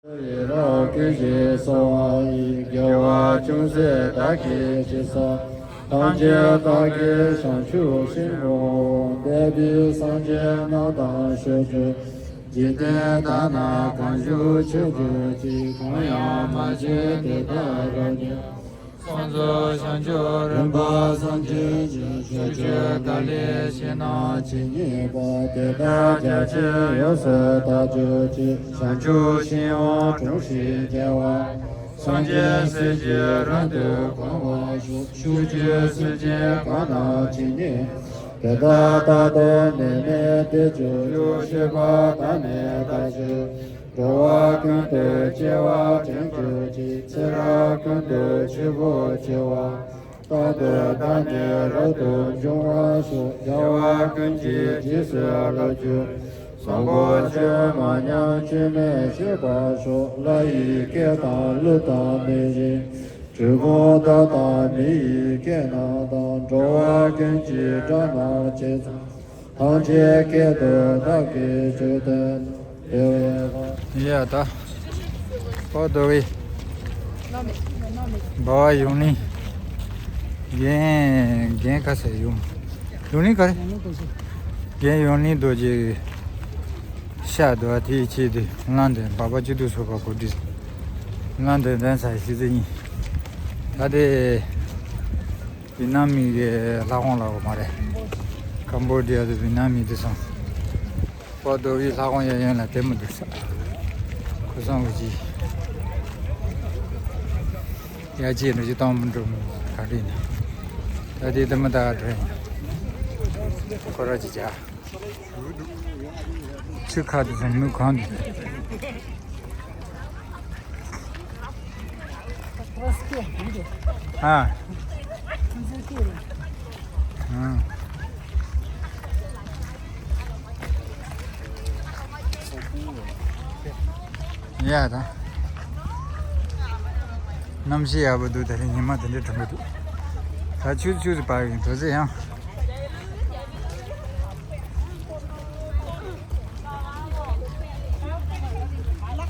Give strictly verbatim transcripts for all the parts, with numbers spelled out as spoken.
ཡི་རང་ཀུན་གྱིས་གསོལ་བ་ཡི། དགེ་བ་ཅུང་ཟད་བདག་གིས་ཅི་བསགས། ཐམས་ཅད་བདག་གིས་བྱང་ཆུབ་ཕྱིར་བསྔོ། འདས་པའི་སངས་རྒྱས་རྣམས་དང་ཕྱོགས་བཅུའི། འཇིག་རྟེན་དག་ན་གང་བཞུགས་མཆོད་གྱུར་ཅིག་གང་ཡང་མ་མཆིས་དེ་དག་རབ་མཉེས། གསུང་རྫོགས་བྱང་ཆུབ་རིམ་པ་སངས་རྒྱས་ཀྱི། ཕྱོགས་བཅུའི་བདག་སླད་ཕྱི་ནང་ཇི་སྙེད་པ། དེ་དག་རྒྱ་ཆེར་ཡོངས་སུ་དག་གྱུར་ཅིག་བྱང་ཆུབ་ཤིང་དབང་དྲུང་ཞིག་རྒྱལ་བ། སངས་རྒྱས་སྲས་ཀྱིས་རབ་ཏུ་གང་བར་ཤོག་ཕྱོགས་བཅུའི་སེམས་ཅན་གང་དག་ཇི་སྙེད། དེ་དག་རྟག་ཏུ་ནད་མེད་བདེ་གྱུར་ཅིག་སྤྱོད་པ་ཟླ་མེད་ལྟར་ཅིག་འགྲོ་བ་ཀུན་ཏུ་སྐྱེ་བ་དྲན་གྱུར་ཅིག་ཚེ་རབས་ཀུན་ཏུ་ཆོས་པོ་སྐྱེ་བ། རྟག་ཏུ་བདག་ནི་རབ་ཏུ་འབྱུང་བར་ཤོག་རྒྱལ་བ་ཀུན་གྱི་རྗེས་སུ་བསླབ་གྱུར། བཟང་པོ་སྤྱོད་མ་ཉམས་སྐྱོན་མེད་སྤྱོད་པར་ཤོག་ལྷ་ཡི་སྐད་དང་ཀླུ་དང་མི་ཡི། གྲུལ་བུམ་དག་དང་མི་ཡི་སྐད་རྣམས་དང་། འགྲོ་བ་ཀུན་གྱི་སྒྲ་རྣམས་ཇི་ཙམ། ཐམས་ཅད་སྐད་དུ་བདག་གིས་ཆོས་བསྟན་ཏོ། དེ་བས་ཡ་ད། ཨོ་དོ་བི། འབའ་བ་ཡུང་ལིང་། རྒན་རྒན་ཁ་ཟེར་ཡུང་། ཡུང་ལིང་ག་རེ། རྒན་ཡུང་ལིང་རྡོ་རྗེ། ཤ་དོ་དེའི་ཆེད་དུ་གླང་དེ་འབའ་བ་སྤྱི་འཐུས་ཚོགས་པ་གོ་སྒྲིག་གླང་དེ་གདན་ས་གཞི་རྩ་གཉིས། ད་དེ། ཝི་ནམ་མི་གི་ལྷ་ཁང་ལ་གོ་མ་རེད། ཀམ་བོ་ཌི་ཡ་དུ་ཝི་ནམ་མི་དུ་སོང་། པོ་དོ་བི་ལྷ་ཁང་ཡ་ཡོན་ལ་དེ་མི་འདུག་ས། ཁུ་སང་གི་ཅི། ཡ་ཅི་ནུ་ཅི་གཏོང་མི་འགྲོ་མི་ག་རེ་ནི། ད་དེ་དུ་མི་ད་ག་འགྲོ་ཡིན། ཁོ་ར་ཅི་ཅ། ཆུ་ཁ་དུ་སོང་མི་གང་དུ། ཨ། ཨ། ཡ་ད། གནམ་གཤིས་ཡག་པོ་འདུག་ད་རིང་ཉི་མ་དེ་འདྲའི་གྲང་མོ་འདུག་ད་ཆུ་ཆུ་ཟིག་པར་ཡིན་དོ་ཟེར་ཡང་།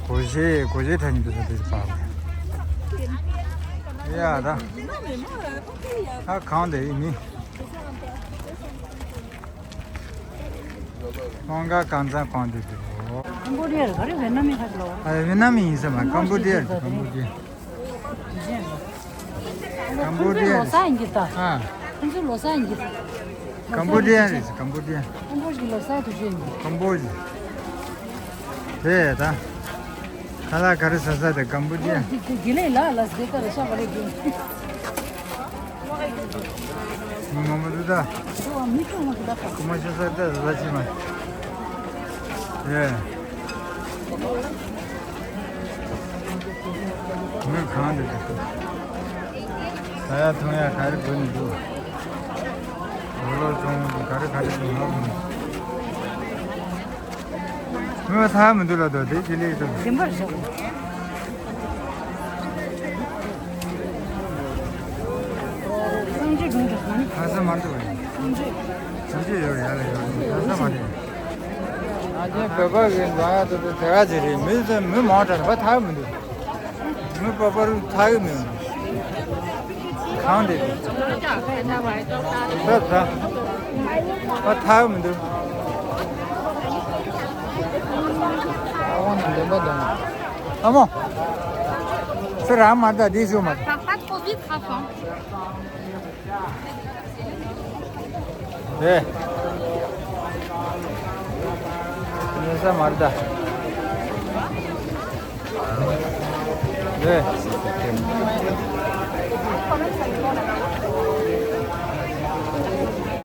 གོ་ཤེས་གོ་ཤེས་ཁྲ་ཉིན་དུ་ས་དེ་ཟིག་པར། ཡ་ད། ད་གང་དེ་ཡིན་མི། ཧོང་ཀང་གང་ཚང་གང་དུ་འདུག་ཀམ་བོ་ཌི་ཡ་རེད། ག་རེ་ཝེ་ནམ་མི་ཁ་ལོ། ཨ་ཝེ་ནམ་མི་ཡིན་ས་མ། ཀམ་བོ་ཌི་ཡ་རེད། ཀམ་བོ་ཌི་ཡ། ཀམ་བོ་ཌི་ཡ་རེད། ལོ་གསར་ཡིན་གྱི་ད། ཨ། ཁོང་ཚོ་ལོ་གསར་ཡིན་གྱི། ཀམ་བོ་ཌི་ཡ་རེད། ཀམ་བོ་ཌི་ཡ། ཀམ་བོ་ཌི་ལོ་གསར་དུ་ཤེས་ཡིན། ཀམ་བོ་ཌི། དེ་ད། ཁ་ལག་ག་རེ་ཟ་ས་དེ་ཀམ་བོ་ཌི་ཡ། དགེ་ལེགས་ལ་ལ་ཟེ་ཀ་རེ་ཤ་བ་རེ་གི། མི་མང་པོ་འདུག་ད། མི་ཁྱོད་ངོ་ཁྱོད་ད་ཁ། ཁོ་མ་ཤ་ས་ད་ཟ་ཆི་མ། ཡེ། མི་གང་འདུག་ད། ཟ་ཡ་འཐུང་ཡ་ག་རེ་དགོས་ནི་འདུག་ལོ་ལོ་ཚོང་ག་རེ་ག་རེ་འདུག་ང་གོ་མི། མོས་ཐག་མི་འདུག་ལ་དོ་དེ་ཅི་ལེགས་དོ། བདེན་པར་བཞག་སངས་རྒྱས་སྒྲུང་དུ་གང་ནི། ཁ་ས་མར་དུ་བ་ཡིན། སངས་རྒྱས། སངས་རྒྱས་ཡོད་ཡ་ལ་ཡོད་ཁ་ས་མར་དུ། ང་ཚོའི་བོད་པ་གི་འགྲོ་ཡ་དུ་དུ་དེ་ག་ཅི་རེད། མི་ཚོ་མི་མང་དྲགས་པ་ཐག་མི་འདུག་མི་པ་པ་རུ་ཐག་གི་མི་འདུག་གང་དེ་དེ། ད་ད། ཨ་ཐག་མི་འདུག་ཨ་ཝང་ནང་ལེན་པ་དང་། ཨ་མོ། ཚེ་རང་མ་ད་དེ་ཞུ་མ། ད་ད་ཁོ་བི་ཁ་ཁང་། དེ། ཉེ་ས་མ་རེད་ད། ལེ།